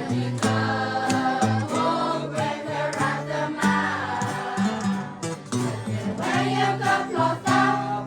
အိၣ်ဘၣ်. တၢ်တြီအိၣ်တမံၤမံၤဧါ. တၢ်တြီအိၣ်တမံၤမံၤဧ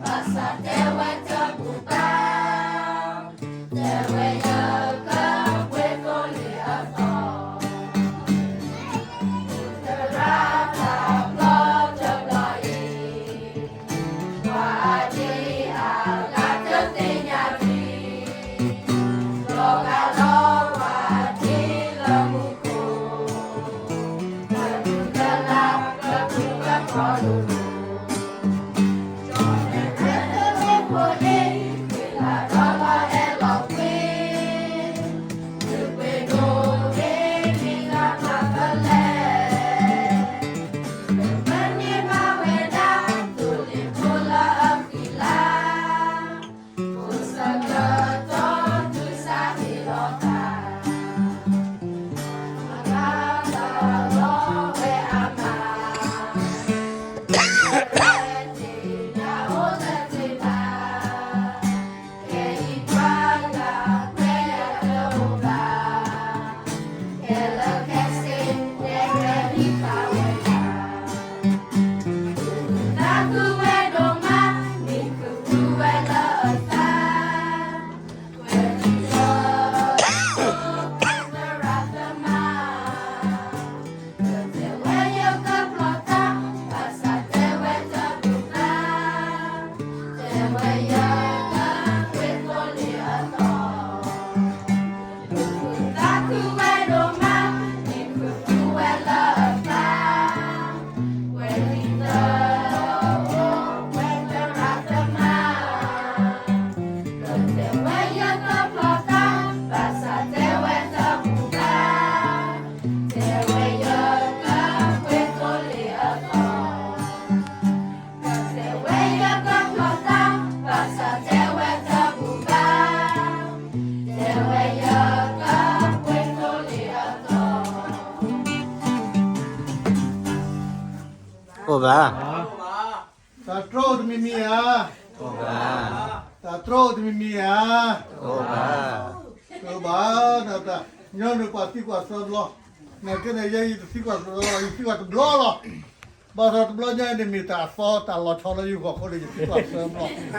ါ. တအိၣ်ဘၣ်. ညီနုၢ်ပှၤသံကွၢ်သၢဘျီ, နာ်က့န့ၣ် ယဲယတသံကွၢ်သၢဘျီ, ယသံကွၢ်တဘျီလီၤ. ဘၣ်ဆၣ်တဘျီညါန့ၣ်မ့ၢ်တၢ်အသီတၢ်လီၤဆီလၢယဂီၢ်အဃိန့ၣ် ယသံကွၢ်သၢဘျီ.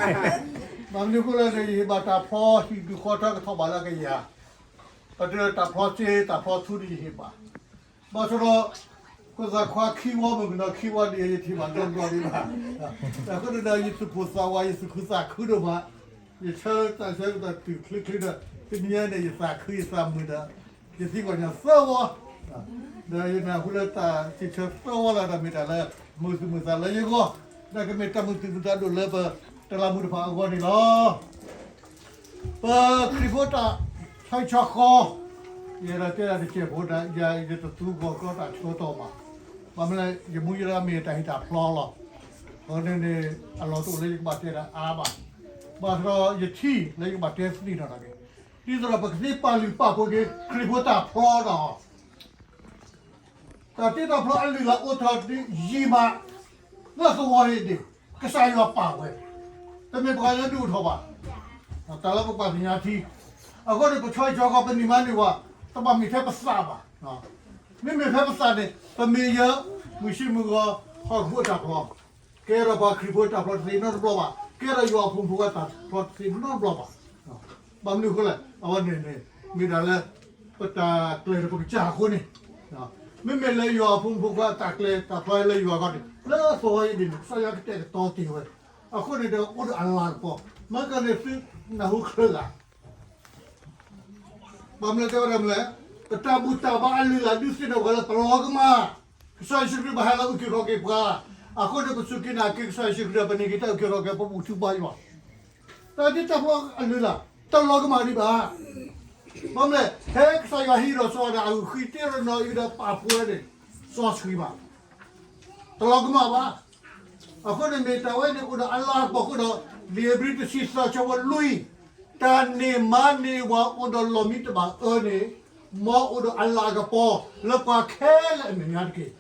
ဘၣ်မနုၤအဃိလဲၣ်န့ၣ် ယဟ့ၣ်ဘၣ်တၢ်ဖျီဟံၣ်ဒုးဃီထၢကထီၣ်ဘၣ်လၢကယၤ, ပတဲတၢ်ဖျီစ့တၢ်ဖျီထူန့ၣ်ယဟ့ၣ်ဘၣ်. ဘၣ်ဆၣ်ဒီး ကစၢ်ခွါခံဝီမုၢ်ကနီၤခံဝီဒ်ယထံၣ်ဘၣ်ဒိၣ်ဒိၣ်ဒံးဘၣ်. အဃိန့ၣ်ဒီး ယသူၣ်ပိၢ်သးဝး ယသူၣ်ခုသးခုဒိၣ်မး, ယဆၢတၢ်ဆၢကတီၢ်တုၤချ့ချ့ဒီး တနံၤညါန့ၣ် ယသးခုယသးမုာ်ဒီး ယသံကွၢ်ညီသၢဝီ, ဒီးယနၢ်ဟူလၢတၢ်စံးဆၢသၢဝီလၢ်ဒီးမ့ၢ်တၢ်လၢ မုာ်သူၣ်မုာ်သးလၢယဂီၢ်, ဒီးကမ့ၢ်တၢ်မုာ်သူၣ်မုာ်သးဒိၣ်လၢပတလးမူးတဖၣ်အဂီၢ်န့ၣ်လီၤ. ပခရံာ်ဖိတၢ်ဆီဟံၣ်ဆီဃီ, ယဲဒၣ်တဲဒၣ်တစဲးဖိဒီး ယတသူဂီၤကျီတၢ်ဆၢကတီၢ်ဘၣ်. ဘၣ်မနုၤလဲၣ် ယမူယရၢမ့ၢ်တၢ်ဟ့ၣ်တၢ်ဖျီလီၤ. အဃိန့ၣ်န့ၣ် အလီၢ်တအိၣ်လၢယကဘၣ်တဲဒၣ်အါဘၣ်. ဘၣ်ဆၣ်ဒီးယထံၣ်လၢယကဘၣ်တဲသ့ၣ်နီၣ်တၢ်က့ၤ, ဒ်သိးဒီးပကသ့ပာ်လုၢ်ပာ်ပှ့ၤက့ၤ ခရံာ်ဖိတၢ်ဖျီဒီး တၢ်တ့တၢ်ဖျီအလုၢ်အလၢ်အိၣ်ထီၣ်ဒ်ယံာ်မး လၢသဝီအံၤန့ၣ် ကစၢ်ယွၤပာ်ဝဲ, တမ့ၢ်ပှၤလၢဒုးအိၣ်ထီၣ်ဘၣ်. တၢ်လၢပပှၤသ့ၣ်ညါထံ, အဃိန့ၣ် ပဆီဟံၣ်ဆီဃီ ပန့ၢ်မါန့ၢ်ဝၤ တဘၣ်မ့ၢ်ထဲပသးဘၣ်. မ့မ့ၢ်ဖဲပသးန့ၣ် ပမ့ၢ်ယဲ မုၢ်ဆ့မုၢ်ဂီၤ ဟီၣ်ခိၣ်ဖိအတၢ်ဖျီ, ကဲထီၣ်ပှၤခရံာ်ဖိအတၢ်ဖျီတသ့နီတဘျီဘၣ်, ကဲထီၣ်ယွၤအဖိမုၣ်ဖိခွါအတၢ်ဖျီတသ့နီတဘျီဘၣ်. ဘၣ်မနုၤအဃိလဲၣ်, အဝဲန့ၣ်န့ၣ် မ့ၢ်ဒၣ်လၢ ပတၢ်ကျဲၤဒီးပကစၢ်အဃိန့ၣ်, မ့မ့ၢ်လၢယွၤအဖိမုၣ်ဖိခွါအတၢ်ကျဲၤတၢ်ဖျီလၢယွၤအဂီၢ်န့ၣ် လၢသဝီအံၤဒ်န့ၣ် ကစၢ်ယွၤကတဲာ်ကတီၤတ့ၢ်ဝဲ, အဃိန့ၣ်ဒီးအိၣ်ဒီးအလၤကပီၤ, မ့ၢ်ကန့ၣ်သုနၢ်ဟူချၢဂၤ ဘၣ်မနုၤတဲဝဲဒၣ်မနုၤလဲၣ်, ပတၢ်ဘူၣ်တၢ်ဘါအလုၢ်အလၢ်ဒုးသ့ၣ်နီၣ်ပှၤလၢပလီၤကမၣ်, ကစၢ်ယ့ၣ်ၡူးခရံာ်ဘၣ်ဟဲလီၤအုၣ်က့ၤခီၣ်က့ၤပှၤ, အဃိန့ၣ်ပစူၢ်က့ၤနာ်က့ၤကစၢ်ယ့ၣ်ၡူးခရံာ်ဒီး ပန့ၢ်က့ၤတၢ်အုၣ်က့ၤခီၣ်က့ၤ ပဘူၣ်ထူဘါယွၤ, တၢ်ဒ်တၢ်ဖျီအလုၢ်အလၢ် တလီၤကမၣ်ဒံးဘၣ်. ဘၣ်မနုၤလဲၣ်, ဖဲကစၢ်ယွၤဟံးဒီးစီၤအၤဒၣ်အဂုၢ်ဃံတ့ၢ်ဒီးနီၢ်အံၤဒီးပာ်ဖှိၣ်ဝဲန့ၣ် စီဆှံဘၣ်, တလီၤကမၣ်ဘၣ်. အဃိန့ၣ်မ့ၢ်တၢ်ဝဲန့ၣ်အိၣ်ဒီးအလၤကပီၤအဃိဒီး လံာ်ဧ့ၤဘြံၤတဆံသၢဆၢဖိလွံၢ်, တၢ်န့ၢ်မါန့ၢ်ဝၤအိၣ်ဒီးလီၢ်မံတဘၣ်အၢန့ၣ်, မ်အိၣ်ဒီးအလၤကပီၤလၢပှၤခဲလၢာ်အမဲာ်ညါတက့ၢ်.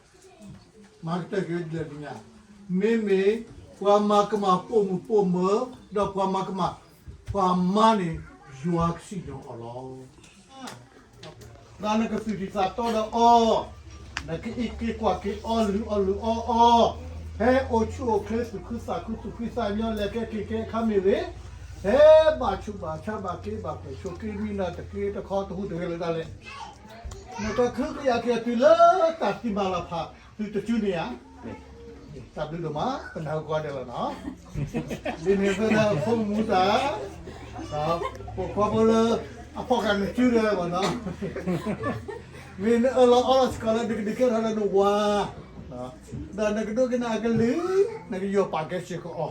မၤကတၢၢ်က့ၤဒ်လဲၣ်ညါ, မ့မ့ၢ်ပှၤမၤကမၣ်ပိာ်မုၣ်ပိာ်မၢၤ, ဒီးပှၤမၤကမၣ်ပှၤမါန့ၣ် ယွၤကစံၣ်ညီၣ်အီၤလီၤ. သးနကသူၣ်ထံၣ်သးတီဒီးအီၤ, နကအံးက့ၤကွၢ်က့ၤအီၤ လုၢ်အီၣ်လုၢ်အီအီၤ, ဖဲအိၣ်ဆူၣ်အိၣ်ချ့ သူၣ်ခုသးခု သူၣ်ဖှံသးညီ လဲၤကဲက့ၤကဲအခါမ့ၢ်ဂ့ၤ, ဖဲဘၣ်ဆူးဘၣ်ဆါ ဘၣ်က့ဘၣ်ကွဲၢ် ဆိးက့မံနီၤ တက့တခီ တဟူးတဂဲၤလၢာ်ဒၣ်လဲာ် နကခုကယာ်က့ၤအီၤတုၤလၢတၢ်သံမၤလီၤဖး သုတစုန့ၣ်ဧါ. တၢ်ဘျုးဒိၣ်မး ပနၢ်ဟူကိးဂၤဒဲးလီၤနီၤ. ဒ်န့ၣ်အသိးဒီး ဖိမုၣ်မူသၣ်, ပိာ်ခွါဖိလၢအဖီၣ်ဃာ်နစုဒီးဘၣ်နီၤ, မ့ၢ်နအၢၣ်လီၤအီလီၤစ့ၢ်ကီးလၢ နကဒုးကဲထီၣ်လၢနဝၤ, ဒီးနကဒိကနၣ်အကလုၢ်, နကယီၢ်ပာ်ကဲစ့ၢ်ကီးအီၤ,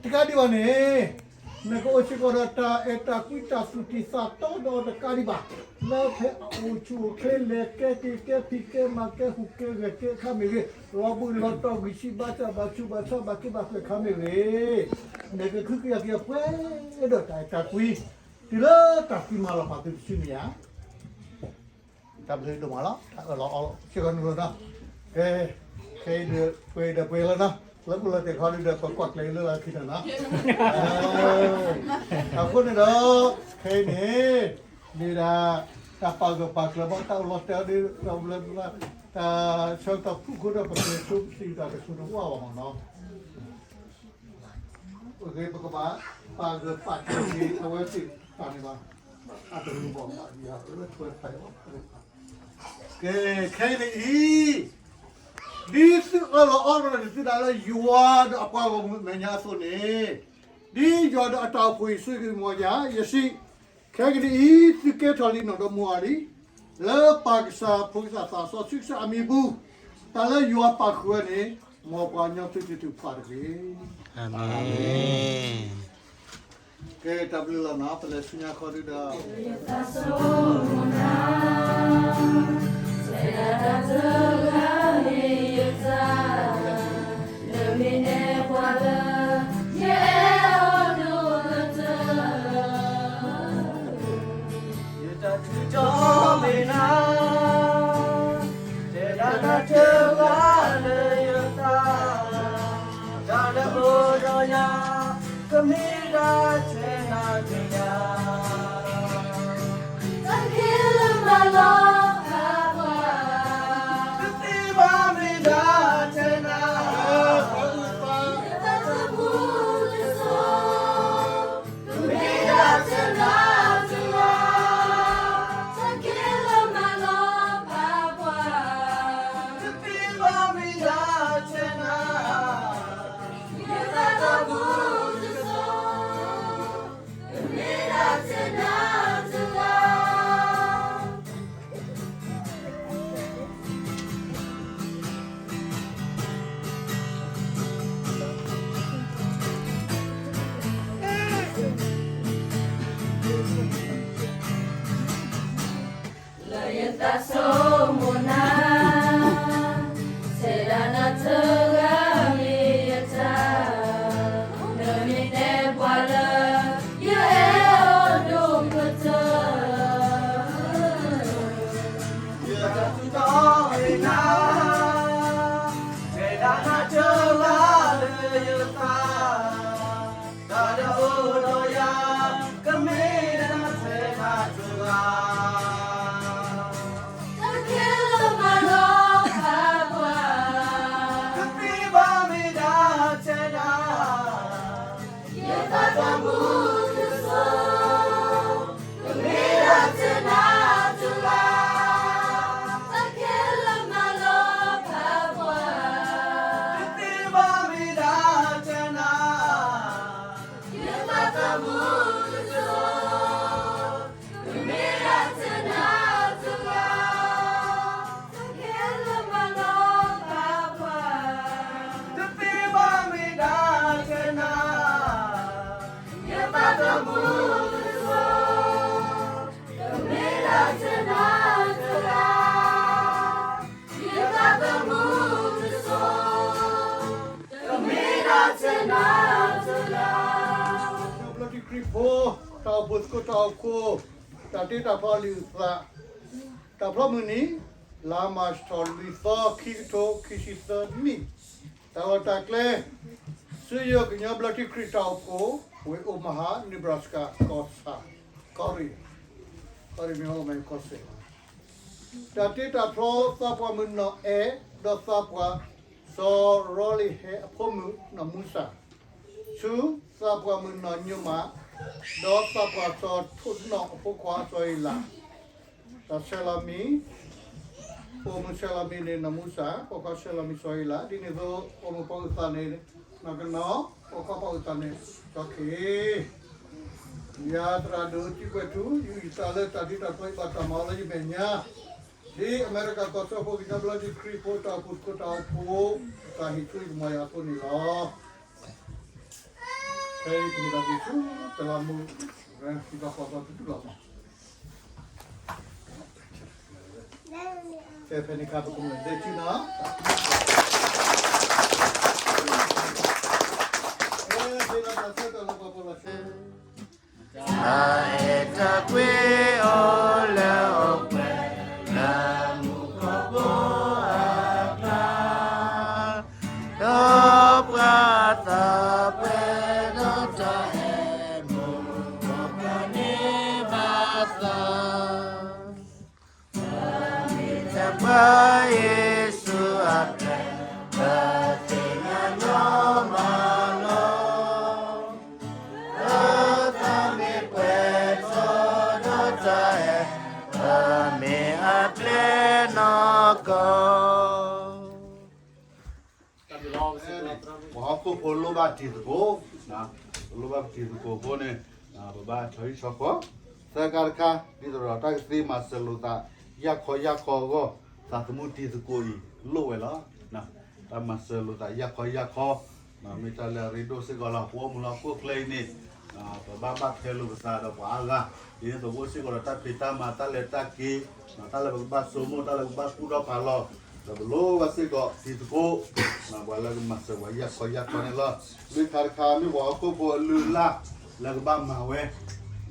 တကးဒံးဘၣ်န့ၣ် နကအိၣ်စ့ၢ်ကီးဒီးတၢ်အဲၣ်တၢ်ကွံ တၢ်သူၣ်ထံၣ်သးတီဒီးတကးဒံးဘၣ်, လၢဖဲအအိၣ်ဆူၣ်အိၣ်ချ့ လဲၤကဲက့ၤကဲဖံးကဲမၤ ကဲဟူးကဲဂဲၤကဲအခါမ့ၢ်ဂ့ၤ, လီၤဘှံးလီၤတီၤ ဂံၢ်ဆံးဘါစၢ် ဘၣ်ဆူးဘၣ်ဆါ ဘၣ်က့ဘၣ်ကွဲၢ်အခါမ့ၢ်ဂ့ၤ, နကခုကယာ်က့ၤအီၤပှဲၤဒီးတၢ်အဲၣ်တၢ်ကွံ တုၤလၢတၢ်သံမၤလီၤဖး သုတစုန့ၣ်ဧါ. တၢ်ဘျုးဒိၣ်မးလီၤ တၢ်အၢၣ်လီၤအီလီၤစ့ၢ်ကီးနလိၤနီၤ. ကဲ, ခဲအံၤဒုး ပှဲၤဒီးပှဲၤလီၤနီၤ, လၢပူၤလီၤတဲာ်ခီဒုးဒီး ပကွၢ်ကျဲၤလၢလီၢ်ခံနီၤနီၤ. အဃိန့ၣ်ဒီး ခဲအံၤန့ၣ် မ့ၢ်ဒၣ် တၢ်ပာ်ဂၢၢ်ပာ်ကျၢၤဘၣ် တၢ်အိၣ်လီၤတဲာ်အီၤဒ် တၢ်အိၣ်လၢ တၢ်ဆၢကတီၢ်ဖုၣ်ခိၣ်ဒီး ပကျဲၤဆိပသံးတၢ်ကဆိတအိၣ်ဘၣ်မးနီၤ. ပကဘၣ်ပာ်ဂၢၢ်ပာ်ကျၢၤက့ၤ အဝဲသ့ၣ်တဖၣ်န့ၣ်ဘၣ်. အတၢ်ဘၣ်ယၤလၢထွဲဖးအီၤ, ကဲ, ခဲအံၤန့ၣ်အံၤ ဒ်သုအၢၣ်လီၤအီလီၤန့ၣ် သုဒၣ်လၢယွၤဒီးအပှၤဂီၢ်မုၢ်အမဲာ်ညါအသိးန့ၣ်, ဒ်ယွၤဒီးအတၢ်အိၣ်ဖှိၣ်အံၤ ဆိၣ်ဂ့ၤက့ၤမ်ယၤ ယစံး, ခဲကနံၣ်အံၤ သုကဲထီၣ်လံနီၣ်ဒီးမိၢ်အီၤလံ, လၢပၢ်ကစၢ် ဖိကစၢ် သးစီဆှံကစၢ်အမံၤပူၤ, တၢ်လၢယွၤပာ်ဃုာ်ဝဲန့ၣ် မ်ပှၤကညီသုတတုၤဖးတဂ့ၤ. အၤမ့ၣ်. ကဲ, တၢ်ဘျုးလီၤနီၤ, ပလဲၤဆူညါခီဒုဒီး ယတၢ်ထူးတီၤမ့ၢ်နၤ, တဲဒၣ်နၤတဂၤလၢယသး, တၢ်လၢအိၣ်ဒီးယၤ, ကမ့ၢ်ဒၣ်ထဲနၤတဂၤ, တၢ်ခဲလၢာ်မၤလီၤဖးပှၤ, တသ့ဘၣ်မ့ၢ်ဒၣ်ထဲနၤ, ယသးသမူတစိၤ ကမ့ၢ်ဒၣ်ထဲနၤတဂၤ, တၢ်ခဲလၢာ်မၤလီၤဖးပှၤ, တသ့ဘၣ်မ့ၢ်ဒၣ်ထဲနၤ, ယသးသမူတစိၤ ကမ့ၢ်ဒၣ်ထဲနၤတဂၤ. လၢယသးဆိကမိၣ်နၤ, တဲဒၣ်နၤတဂၤမ့ၢ်ယတၢ်, နမ့ၢ်တဲပှၤလၢ ယအဲၣ်အီၤဒိၣ်ကတၢၢ်, ယတၢ်ထူးတီၤမ့ၢ်နၤ, တဲဒၣ်နၤတဂၤလၢယသး, တၢ်လၢအိၣ်ဒီးယၤ, ကမ့ၢ်ဒၣ်ထဲနၤတဂၤ, တၢ်ခဲလၢာ်မၤလီၤဖးပှၤ, တသ့ဘၣ်မ့ၢ်ဒၣ်ထဲနၤ, ယသးသမူတစိၤ ကမ့ၢ်ဒၣ်ထဲနၤတဂၤ, တၢ်ခဲလၢာ်မၤလီၤဖးပှၤ, တသ့ဘၣ်မ့ၢ်ဒၣ်ထဲနၤ, ယသးသမူတစိၤ ကမ့ၢ်ဒၣ်ထဲနၤတဂၤ, တၢ်ခဲလၢာ်မၤလီၤဖးပှၤ, တသ့ဘၣ်မ့ၢ်ဒၣ်ထဲနၤ, ယသးသမူတစိၤ ကမ့ၢ်ဒၣ်ထဲနၤတဂၤ, ယသးသမူတစိၤ ကမ့ၢ်ဒၣ်ထဲနၤတဂၤ. ကညီဘျၢထံခရံာ်ဖိ တၢ်အိၣ်ဖှိၣ်သကိးတၢ်အိၣ်ဖှိၣ်, တၢ်တ့တၢ်ဖျီအလုၢ်အသး, တၢ်ဖျီမုၢ်နံၤ, လါမၢ်ၡးထီၣ်လွံၢ်သီ ခံကထိခံဆံသၢနံၣ်, တၢ်လီၢ်တၢ်ကျဲ, ဆူယိၢ်ကညီဘျၢထံခရံာ်တၢ်အိၣ်ဖှိၣ်, ဝ့ၢ်အိၣ်မဟါ, နံၣ်ဘြၣ်စကၤ, ကီၢ်ဆၣ်, ကီၢ်ရ့ၣ်, ကီၢ်ရ့ၣ်မ့ၢ်ဟီမ့ၢ်ကီၢ်စဲၣ်လီၤ. တၢ်တ့တၢ်ဖျီသးပှၢ်မုၣ်နီၢ်အဲၣ်, ဒီးသးပှၢ်စီၤရီလံၤဟဲအဖိမုၣ်နီၢ်မူစၢ်, ဆူသးပှၢ်မုၣ်နီၢ်ညိမး, ဒီးသးပှၢ်စီၤထိၣ်နီၣ်အဖိခွါစီၤအ့လး, တၢ်ဆဲးလီၤမံၤ, ပိာ်မုၣ်ဆဲးလီၤမံၤန့ၣ်နီၢ်မူစၢ်, ပိာ်ခွါဆဲးလီၤမံၤစီၤအ့လး, ဒ်န့ၣ်အသိး ပိာ်မုၣ်ပှၤအုၣ်သးန့ၣ်နီၢ်ကနီၤ, ပိာ်ခွါပှၤအုၣ်သးန့ၣ်စီၤခ့ၣ် ယၤသရၣ်ဒိၣ်စုကွဲးထူ, ယုၢ်ယသးလၢတၢ်တ့တၢ်ဖျီအံၤဘၣ်တၢ်မၤအီၤလၢယမဲာ်ညါ, ဒ်အမဲရကၤကီၢ်စၢဖှိၣ်ကညီဘျၢထံခရံာ်ဖိတၢ်အိၣ်ဖှိၣ်သကိးတၢ်အိၣ်ဖှိၣ်, တၢ်ဟ့ၣ်ဆူယကမၤယၤအဃိန့ၣ်လီၤ. ဖဲအံၤပကဒၣ်က့ၤဆူတလးမူ, ဖံဘၣ်ဃီသီတဒူၣ်လီၤမး, ဖဲဖဲန့ၣ်ခါပကမၤသ့စုနီၤ, ဖဲလီၤတၢ်ဆၢကတီၢ်လၢပှၤပၢၤလီၤဆူ တၢ်အဲၣ်တၢ်ကွံအိၣ်လၢအိၣ်ပှဲၤ လၢမူခိၣ်ဖိအကျါ, ဒီးပှၤသးပှၢ်ဒီတၢ်အဲၣ်မူခိၣ်ဖိန့ၢ်ဘၣ်သး တၢ်မ့ၢ်တၢ်ပှၤယ့ၣ်ၡူးအပျဲၢ်, ပသ့ၣ်ညါညီမးလီၤ. လၢတၢ်မ့ၢ်ပှဲၤထီၣ်ဒီးတၢ်အဲၣ်, ပမ့ၢ်အပျဲၢ်နီၢ်ကီၢ် ပှၤဟီၣ်ခိၣ်ဖိလိၣ်ဘၣ်တံၤသကိး, ပလိၣ်ဘၣ်ပတံၤသကိးအဃိန့ၣ်, ပဘၣ်ဆီဟံၣ်ဆီဃီ, သၢခါတခါ, ဒ်သိးဒီးတၢ်ကသ့မၤစၢၤလိာ်သး ယၢ်ခီယၢ်ခီအဂီၢ်, သးသမူတံၤသကိးအံၤလိၣ်ဝဲလီၤ. တၢ်မၤစၢၤလိာ်သးယၢ်ခီယၢ်ခီ, မ့ၢ်တၢ်လၢအရ့ဒိၣ်စ့ၢ်ကီးလီၤ. ပအိၣ်မူလၢဟီၣ်ခိၣ်ချၢအံၤန့ၣ်, ပဘၣ်ဘၣ်ထွဲလိာ်ပသးဒီးပှၤအါဂၤ, ဒ်သိးပအိၣ်စ့ၢ်ကီးဒီးတၢ်ဖံးတၢ်မၤ တၢ်လဲၤတၢ်က့ၤ, တၢ်လၢပကဘၣ်ဆိကမိၣ် တၢ်လၢပဘၣ်ကူၣ်ထီၣ်ဖးလီၤ, ဒီးပလိၣ်ဘၣ်စ့ၢ်ကီးတံၤသကိး, ပှၤလၢကမၤစၢၤပှၤယၢ်ခီယၢ်ခီန့ၣ်လီၤ. လွံၢ်ခါတခါ မ့ၢ်ပှၤဟီၣ်ခိၣ်ဖိအလုၢ်အလၢ် လၢကဘၣ်မၤဝဲ,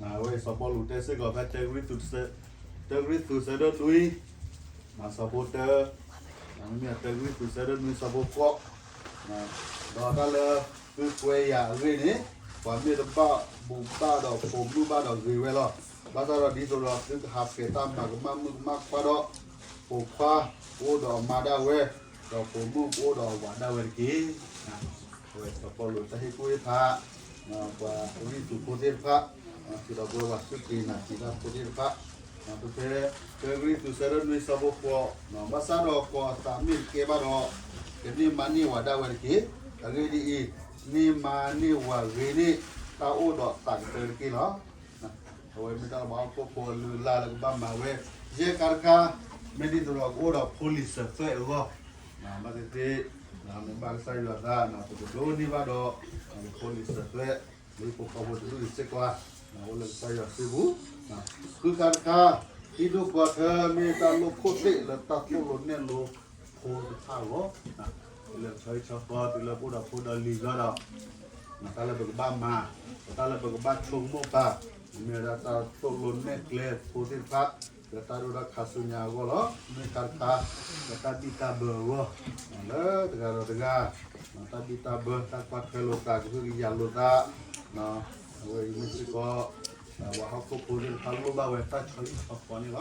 အဝဲစီၤပီလူးတဲစ့ၢ်ကီးဖဲ တၢကရံၣ်သူး ဆၢဒိၣ်နွံ ဆၢဖိတၢ, မ့မ့ၢ်တၢကရံၣ်သူး ဆၢဒိၣ်နွံ ဆၢဖိဃိး, ဒီးတၢ်လၢသုကွဲယၤအဂ့ၢ်န့ၣ်, ပှၤမ့ၢ်တဘၣ်ဘူၣ်ဘၣ်ဒီးပိာ်မုၣ်ဘၣ်ဒီးဂ့ၤဝဲလီၤ. ဘၣ်ဆၣ်ဒီးဒ်သိးဒီး သုကဟးဆှဲးတၢ်မၤကမၣ်မုၣ်ကမၣ်ခွါဒီး, ပိာ်ခွါကအိၣ်ဒီးအမါဒၣ်ဝဲ, ဒီးပိာ်မုၣ်ကအိၣ်ဒီးအဝၤဒၣ်ဝဲတက့ၢ်. အဝဲစီၤပီလူးတၢ်ဟ့ၣ်ကူၣ်ဟ့ၣ်ဖး ပှၤကရံၣ်သူးဖိသ့ၣ်တဖၣ်, စံးဒီးပဝဲပှၤစူၢ်က့ၤနာ်က့ၤတၢ်ဖိသ့ၣ်တဖၣ်, ဖဲ တၢကရံၣ်သူး ဆၢဒိၣ်နွံ ဆၢဖိဃိး, ဘၣ်ဆၣ်ဒီးကီၢ်အသးမ့ၢ်တကဲဘၣ်ဒီး, ကန့ၢ်မါန့ၢ်ဝၤဒၣ်ဝဲတက့ၢ်. အဂ့ၢ်ဒ်အံၤ, န့ၢ်မါန့ၢ်ဝၤဂ့ၤန့ၣ်, တၢ်အိၣ်ဒီးသးကတၢၢ်တက့ၢ်လီၤ. အဝဲမ့ၢ်တၢ်လၢပှၤဟီၣ်ခိၣ်ဖိအလုၢ်အလၢ်လၢကဘၣ်မၤဝဲ, ယဲၢ်ခါတခါ, မ့ၢ်ဒ်သိးဒီးကအိၣ်ဒီးဖိလံၤစၢၤသွဲၣ်အဂီၢ်, ဘၣ်သ့ၣ်သ့ၣ်, မ့ၢ်ဘၣ်ကစၢ်ယွၤအသး ပကဒိးန့ၢ်ဘၣ်ဒီး, ဖိလံၤစၢၤသွဲၣ်, လၢဟံၣ်ဖိဃီဖိတဒူၣ်အံၤစ့ၢ်ကီး, အိၣ်လၢကစၢ်ယွၤစုပူၤ, ဃုခါတခါ, ဟံၣ်ဒူၣ်ဃီၤထၢမ့ၢ်တၢ်လိာ်ခိၣ်သ့ၣ်လၢတၢ်သိၣ်လိနဲၣ်လိဖိတဖၣ်အဂီၢ်, တုၤလၢကဆီဟံၣ်ဆီဃီၤ တုၤလၢပအိၣ်ဒီးဖိဒီးလံၤအဂီၢ်ဒီး, တၢ်လၢပကဘၣ်မၤ, တၢ်လၢပကဘၣ်ဆိကမိၣ်ပာ်, မ့ၢ်ဝဲဒၣ်တၢ်သိၣ်လိနဲၣ်ကျဲဖိသ့ၣ်တဖၣ်, လၢတၢ်ဒိၣ်တၢ်ခါဆူညါအဂီၢ်လီၤ. မ့ၢ်ခါတခါ, လၢတၢ်ဘံၣ်တၢ်ဘၢအဂီၢ်, လၢတဂၤဒီးတဂၤ, တၢ်ဘံၣ်တၢ်ဘၢ တၢ်ကွၢ်ထွဲလိာ်သး ကဟုကယာ်လိာ်သး, အဝဲအံၤမ့ၢ်စ့ၢ်ကီး, ပှၤဟီၣ်ခိၣ်ဖိသ့ၣ်တဖၣ်လိၣ်ဘၣ်ဝဲတၢ်ဆီဟံၣ်ဆီဃီၤန့ၣ်လီၤ.